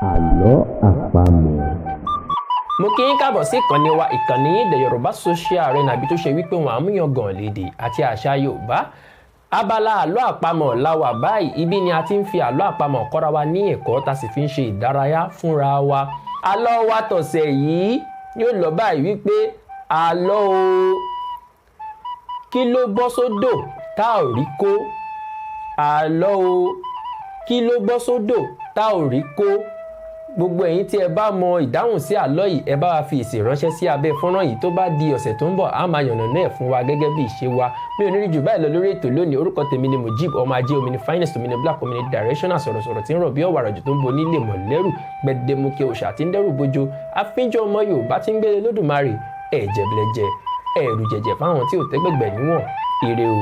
Àlọ́ àpamọ̀. Mo kí yín káàbọ̀ sí ìkànnì wa, ìkànnì yín, The Yorùbá Social Arena, àbí tó ṣe wípé wọn àmúyangàn lédè àti àṣà Yorùbá. Abala àlọ́ àpamọ̀ la wà báyìí. Ibi ni a ti ń fi àlọ́ àpamọ̀ kọ́ra wa ní ẹ̀kọ́, tá sì fi ń ṣe ìdárayá fúnra wa. Àlọ́ wa tọ̀sẹ̀ yìí yóò lọ báyìí wípé, àlọ́ o, kí ló bọ́ sódò tá ò rí kó? Àlọ́ o, kí ló bọ́ sódò tá ò rí kó? Gbogbo ẹ̀yin tí ẹ bá mọ ìdáhùn sí àlọ́ yìí, ẹ bá wa fi èsì ránṣẹ́ sí abẹ́ fọ́nrán yìí. Tó bá di ọ̀sẹ̀ tó ń bọ̀, á máa yànnàná ẹ̀ fún wa gẹ́gẹ́ bí ìṣe wa. Mi ò ní rí jù báyìí lọ lórí ètò lónìí. Orúkọ tèmi ni Mujib ọmọ ajé, omini finest, omini black, omini directional, sọ̀rọ̀sọ̀rọ̀ tí ń rọ̀ bí ọ̀wàrà jù, tó ń bo nílé mọ̀lẹ́rù, gbẹdẹmukẹ òòṣà tí ń dẹ́rù bojo, àfínjọ ọmọ Yorùbá tí ń gbélé lódùmarè, ẹ̀jẹ̀blẹ̀jẹ̀ ẹ̀rù jẹ̀jẹ̀ fáwọn tí ò tẹ́gbẹ̀gbẹ̀ níwọ̀n. Ire o.